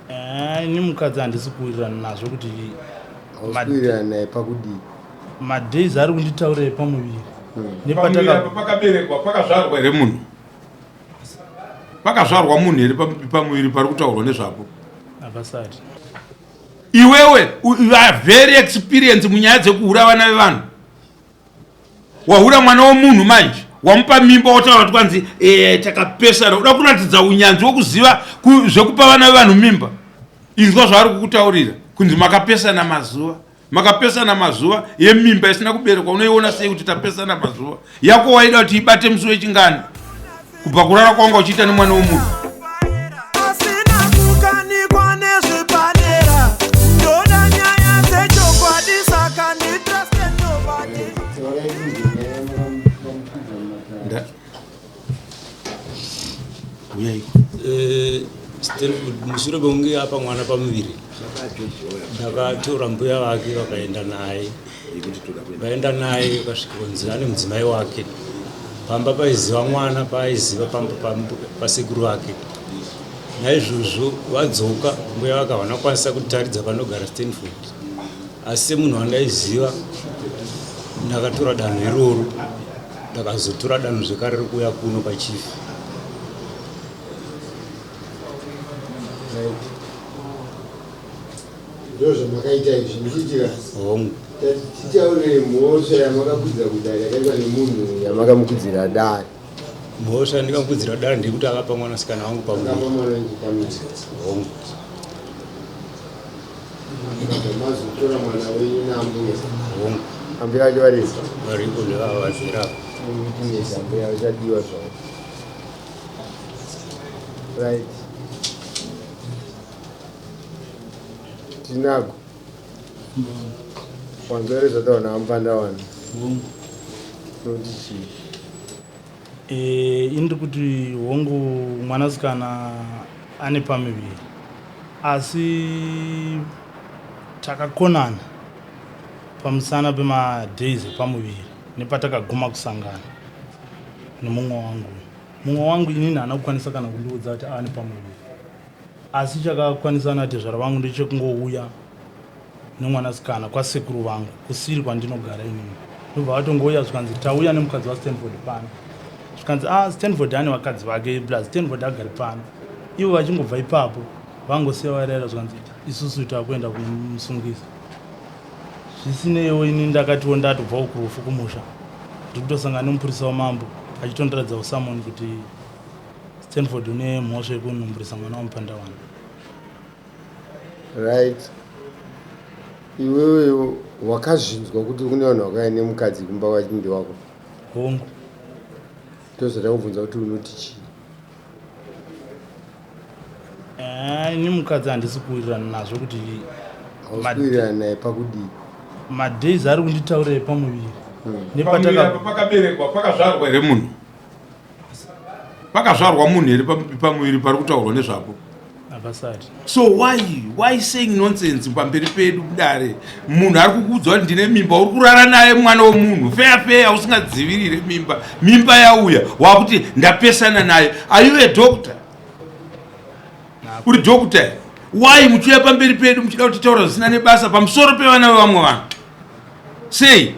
Eh, ini mukadzi handisi kuwirirana nazvo kuti Hausi naye pakudii? Madays ari kunditaurira epamuviri. Pamuviri apa pakaberekwa, pakazvarwa here munhu? Pakazvarwa munhu here pamuviri pari kutaurwa nezvapo? Hapasati. Iwewe you are very experienced munyaya dzekuhura vana vevanhu. Wahura mwana womunhu manje wamupa mimba wotaura kuti kwanzi eh, takapesana. Uda kuratidza unyanzvi wekuziva zvekupa vana vevanhu mimba. Inzwa zvaari kukutaurira kunzi makapesana mazuva. Makapesana mazuva yemimba isina kuberekwa unoiona sei kuti tapesana mazuva yako waida kuti ibate musi wechingani kubva kurara kwanga uchiita nemwana wemunhu. Eh, mushure mekunge apa mwana pamuviri ndakatora mbuya vake vakaenda naye, vaenda naye vakasvika kunzi ane mudzimai wake pamba paiziva mwana paaiziva pamba pasekuru vake. Naizvozvo vadzoka mbuya vake havana kukwanisa kutaridza panogara Stanford, asi semunhu wandaiziva ndakatora danho iroro. Ndakazotora danho zvekare rekuuya kuno pachief. Ndozvamakaita izvi muchiitira Hongu. Titaurire mhosva yamakakwidza kudare yakaitwa nemunhu yamakamukudzira dare. Mhosva yandikamukudzira dare ndeyekuti akapa mwanasikana wangu pamuviri. Akapa mwana wenyu pamuviri. Hongu. Mazotora mwana wenyu naambuya. Hongu. Ambuya vacho varipo? Varipo ndevava vazere ava. Witness ambuya vachadiwa zvavo. Right. Tinago. Wanzwa here zvataura naAmupanda wani? Hongu. Unoti chii? Eh, ini ndiri kuti hongu mwanasikana ane pamuviri asi takakonana pamusana pemadays epamuviri nepatakaguma kusangana nemumwe wangu. Mumwe wangu inini haana kukwanisa kana kundiudza kuti ane pamuviri, asi chakakwanisa natezvara vangu ndechekungouya nemwanasikana kwasekuru vangu kusiri kwandinogara inini. Ndobva vatongouya zvikanzi tauya nemukadzi waStanford pano, zvikanzi ah, Stanford ane vakadzi vake plus Stanford agari pano. Ivo vachingobva ipapo vangosiya varaira zvikanzi isusu takuenda kumusungisa. Zvisineiwo ini ndakatiwo ndatobvawo kurufu kumusha ndiri kutosangana nemupurisa wamambo achitondiratidza usamoni kuti Stanford une mhosva yekunhumburisa mwana waMupandawana. Right. Iwewe wakazvinzwa kuti kune vanhu vakauya nemukadzi kumba vachiti ndewako? Hongu. Ndozvada kubvunza kuti unoti chii? Eh, ini mukadzi handisi kuwirirana nazvo kuti Hausi kuwirirana naye pakudii? Madays ari kunditaurira epamuviri. Pamuviri apa pakaberekwa, pakazvarwa here munhu? Pakazvarwa munhu here pamuviri pari kutaurwa nezvapo? Hapasati. So why saying nonsense pamberi pedu kudare? Munhu ari kukuudza kuti ndine mimba, uri kurara naye mwana wemunhu feya feya, usingadzivirire mimba. Mimba yauya wakuti ndapesana naye. Are you a doctor? Uri doctor? Why muchiuya pamberi pedu muchida kutitaura zvisina nebasa pamusoro pevana vevamwe vanhu? Sei?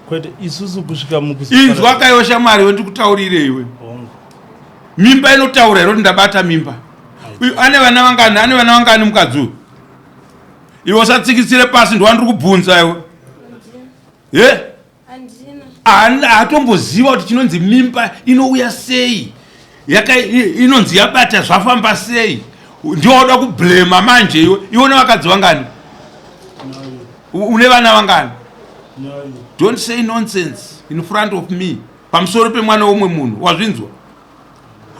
Kwete isusu kusvika mukuzi. Inzwa kaiwe shamwari iwe, ndikutaurire iwe. Hongu. Mimba inotaura here kuti ndabata mimba? Uyu ane vana vangani? Ane vana vangani mukadzi uyu? Iwe usatsikitsire pasi, ndowandiri kubvunza iwe. Ye? Handina. Haatomboziva kuti chinonzi mimba inouya sei, inonzi yabata zvafamba sei. Ndiwo wauda kublema manje iwe. Iwe une vakadzi vangani? Une vana vangani? Don't say nonsense in front of me pamusoro pemwana womwe munhu. Wazvinzwa?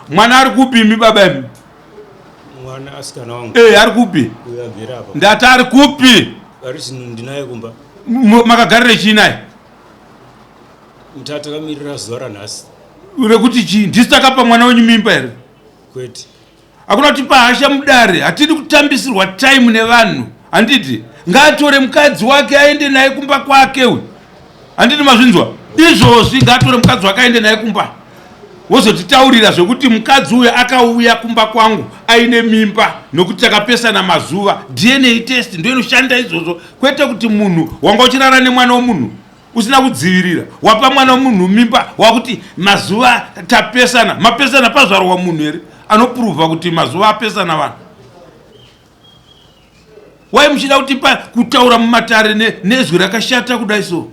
Mwana ari kupi imi baba imi? Mwana asikana wangu. Ari kupi? Uyo agere apa. Ndati ari kupi? Ari zino ndinaye kumba. Makagarire chii naye? Mutata takamirira zuva ranhasi. Rekuti chii? Ndisu takapa mwana wenyu mimba here? Kwete. Hakuna kutipa hasha mudare. Hatidi kutambisirwa time nevanhu. Handiti ngaatore mukadzi wake aende naye kumba kwake uyu. Handiti mazvinzwa? Izvozvi ngaatore mukadzi wake aende naye kumba. Wozotitaurira zvekuti mukadzi uyu akauya kumba kwangu aine mimba nokuti takapesana mazuva. DNA test ndo inoshanda izvozvo, kwete kuti munhu wanga uchirara nemwana wemunhu usina kudzivirira, wapa mwana wemunhu mimba, wakuti mazuva tapesana. Mapesana pazvarwa munhu here anopuruvha kuti mazuva apesana vanhu? Wai muchida kuti kutaura mumatare nezwi rakashata kudai so?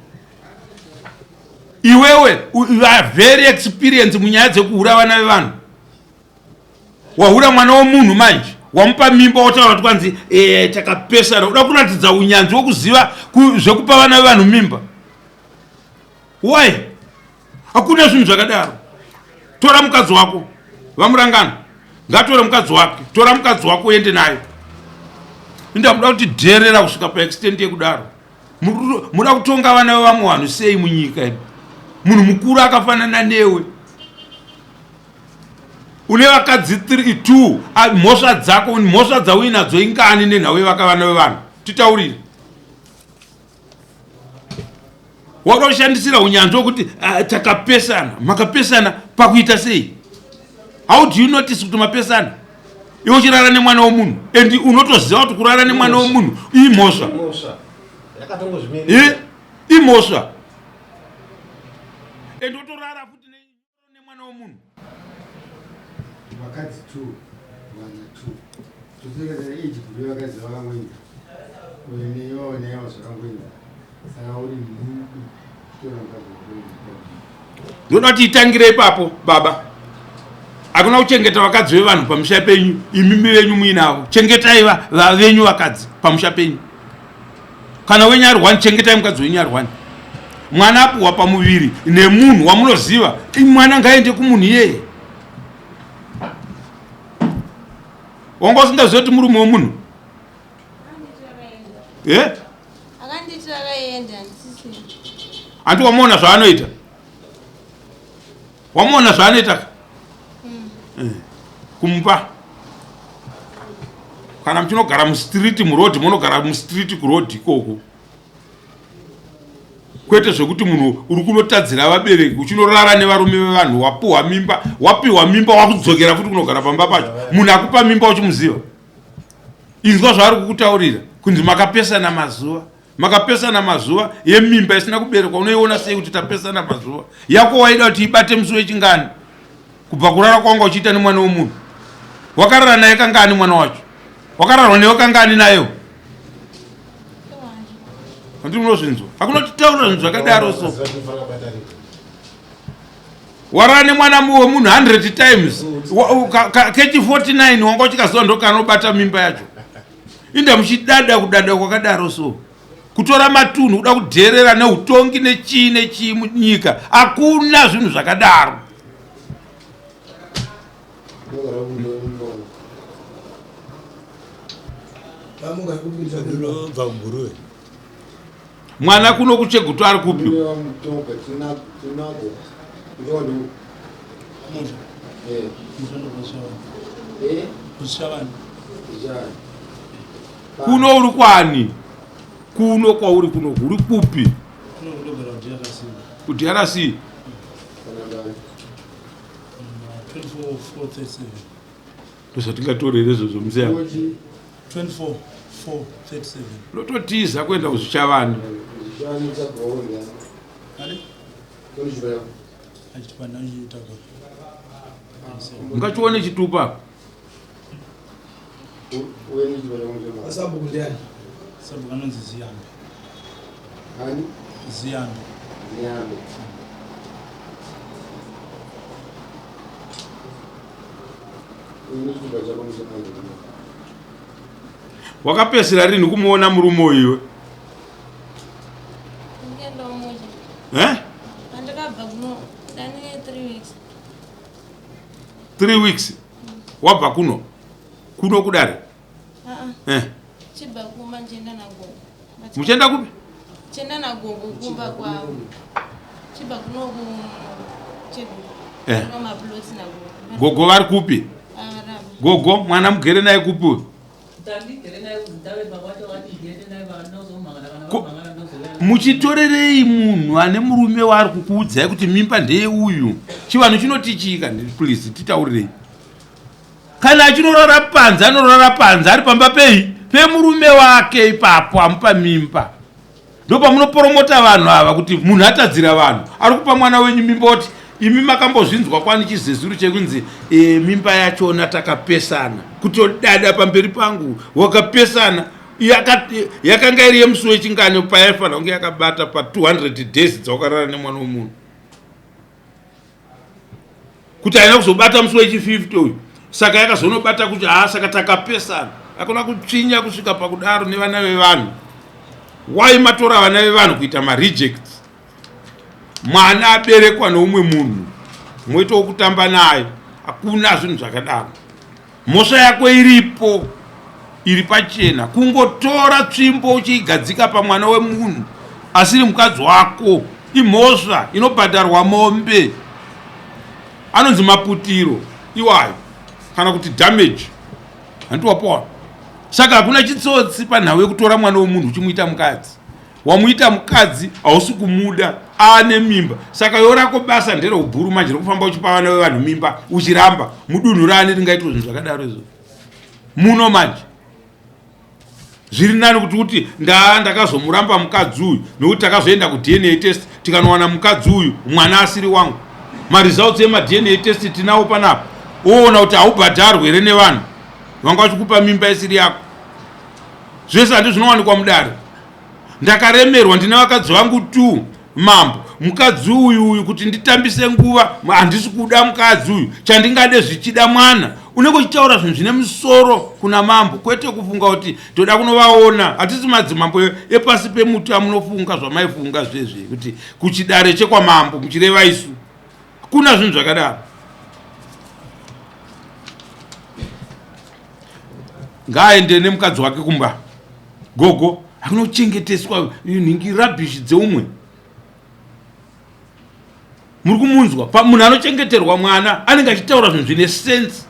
Iwewe you are very experienced munyaya dzekuhura vana vevanhu. Wahura mwana wemunhu manje, wamupa mimba, wotaura kuti kwanzi takapesana. Uda kuratidza unyanzvi wekuziva zvekupa vana vevanhu mimba. Why? Hakuna zvinhu zvakadaro. Tora mukadzi wako, vamurangana ngatore mukadzi wake. Tora mukadzi wako uende naye. Indamuda kuti dherera kusvika paextent yekudaro. Muda kutonga vana vevamwe vanhu sei munyika ino? Munhu mukuru akafanana newe une vakadzi 3 2, mhosva dzako, mhosva dzauinadzo ingani nenhau yevakavana vevanhu? Titaurire. Wada kushandisira unyanzvi wekuti takapesana. Makapesana pakuita sei? How do you notice kuti mapesana iwe uchirara nemwana wemunhu, and unotoziva kuti kurara nemwana wemunhu imhosva? Imhosva, and otorara futi nemwana wemunhu. Vakadzi 2, vana 2, totorekedzana age group yevakadzi vakangoenda nevawo neyawo zvakangoenda, saka uri nhubu kutora mukadzi wako. Ndoda kuti itangire ipapo, baba. Hakuna kuchengeta vakadzi vevanhu pamusha penyu imimi venyu muinavo. Chengetai venyu vakadzi pamusha penyu. Kana wenyu ari one, chengetai mukadzi wenyu ari one. Mwana apuhwa pamuviri nemunhu wamunoziva, mwana ngaende kumunhu iyeye. Wanga usingazivi kuti murume wemunhu? Eh? Akanditi akaenda handisisina. Hanti wamuona zvaanoita? Wamuona zvaanoita ka? Kumupa kana muchinogara mustreet, muroad, munogara mustreet, kuroad ikoko, kwete zvekuti munhu uri kunotadzira vabereki uchinorara nevarume vevanhu. Wapiwa mimba, wapiwa mimba, wakudzokera futi kunogara pamba pacho. Munhu akupa mimba uchimuziva, inzwa zvaari kukutaurira kunzi makapesana mazuva. Makapesana mazuva yemimba isina kuberekwa, unoiona sei kuti tapesana mazuva? Yako waida kuti ibate musi wechingani kubva kurara kwanga uchiita nemwana wemunhu? Wakarara naye kangani? Mwana wacho wakararwa newe kangani nayewo? Handi munozvinzwa? Hakuna kutitaurira zvinhu zvakadaro. So warara nemwana wemunhu 100 times, kechi 49 wanga uchikaziva ndokanobata mimba yacho. Inda muchidada kudada kwakadaro so, kutora matunhu, kuda kudherera neutongi nechii nechii munyika. Hakuna zvinhu zvakadaro. Ndinobva kuGuruve. Mwana kuno kuChegutu ari kupi? Mutoka tinako ndondo. Eh. Eh. Zvishavani. Kuno uri kwani? Kuno kwauri kuno uri kupi? KuDRC. Kana ndani. 24. Ndozvatingatorere izvozvo museya. Koji. 24 437. Unototiza kuenda kuzvichavani. Zvishavani chagona. Ari? Toshibaya. Achitipanda achitakura. Ungachione chitupa apa. Uye nichibaya mutema. Sabhuku ndiani? Sabhuku anonzi Ziyambe. Ani? Ziyambe. Ziyambe. Uye nichibaya chako mutema. Wakapesera rini kumuona murume uyu? Ndikaenda muja. Eh? Pandakabva kuno ndane 3 weeks. 3 weeks wabva kuno, kuno kudare? Ah. Eh. Chibva kumba ndichienda nagogo. Muchienda kupi? Chienda nagogo kumba kwavo. Chibva kuno ku Chegutu. Eh. Kuno maplots nagogo. Gogo vari kupi? Avaramba. Gogo, mwana mugere naye kupi uyu? Tandigere naye kuzitave, baba vatigere naye vanozomhangana kana vamhangana ndozouya. Muchitorerei munhu ane murume waari kukuudzai kuti mimba ndeyeuyu? Chivanhu chinoti chii? Kandi please titaurirei. Kana achinorara panze anorara panze ari pamba pei pemurume wake ipapo amupa mimba. Ndopamunoporomota vanhu ava kuti munhu atadzira vanhu ari kupa mwana wenyu mimba oti imi makambozvinzwa kwani chizezuru chekunzi e, mimba yachona takapesana kutodada pamberi pangu wakapesana yakanga iri yemusi wechingani payaifanira kunge yakabata pa 200 days dzawakarara nemwana wemunhu kuti haina kuzobata musi wechi 50 uyu saka yakazonobata kuti haa saka takapesana akona kutsvinya kusvika pakudaro nevana vevanhu wai matora vana vevanhu kuita marejects mwana aberekwa neumwe munhu moita wokutamba naye hakuna zvinhu zvakadaro mhosva yako iripo iri pachena kungotora tsvimbo uchiigadzika pamwana wemunhu asiri mukadzi wako imhosva inobhadharwa mombe anonzi maputiro iwayo kana kuti damage handiti wapowa saka hakuna chitsotsi panhau yekutora mwana wemunhu uchimuita mukadzi wamuita mukadzi hausi kumuda aane mimba saka yo rako basa ndereubhuru manje rekufamba uchipa vana vevanhu mimba uchiramba mudunhu raani ringaitwa zvinhu zvakadaro izvo muno manje zviri nani kuti kuti ndaa ndakazomuramba mukadzi uyu nokuti takazoenda kudna test tikanowana mukadzi uyu mwana asiri wangu maresults emadna test tinawo panapa woona kuti haubhadharwe here nevanhu vanga vachikupa mimba isiri yako zvese handi zvinowanikwa mudare ndakaremerwa ndine vakadzi vangu t mambo mukadzi uyu uyu kuti nditambise nguva handisi kuda mukadzi uyu chandingade zvichida mwana unenge uchitaura zvinhu zvine musoro kuna mambo kwete kufunga kuti toda kunovaona hatisi madzimambo epasi pemuti amunofunga zvamaifunga zvezve kuti kuchidare chekwamambo muchireva isu hakuna zvinhu zvakadaro ngaaende nemukadzi wake kumba gogo akunochengeteswa nhingi rubbish dzeumwe muri kumunzwa munhu anochengeterwa mwana anenge achitaura zvinhu zvine sense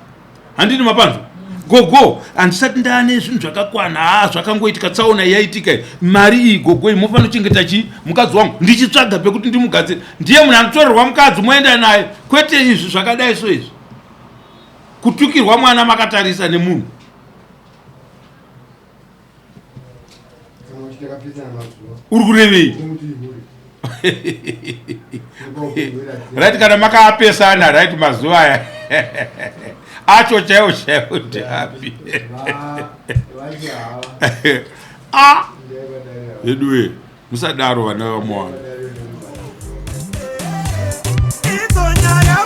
handini mapanzwa gogo handisati ndaane zvinhu zvakakwana haa zvakangoitika tsaona yaitika mari iyi gogo iyi mofanira kuchengeta chii mukadzi wangu ndichitsvaga pekuti ndimugadzire ndiye munhu anotorerwa mukadzi moenda naye kwete izvi zvakadai so izvi kutukirwa mwana makatarisa nemunhu uri kurevei right kana makaapesana right mazuva aya acho chaiwo chaiwo ndeapi ah veduwe musadaro vana vamwana Idzo nyaya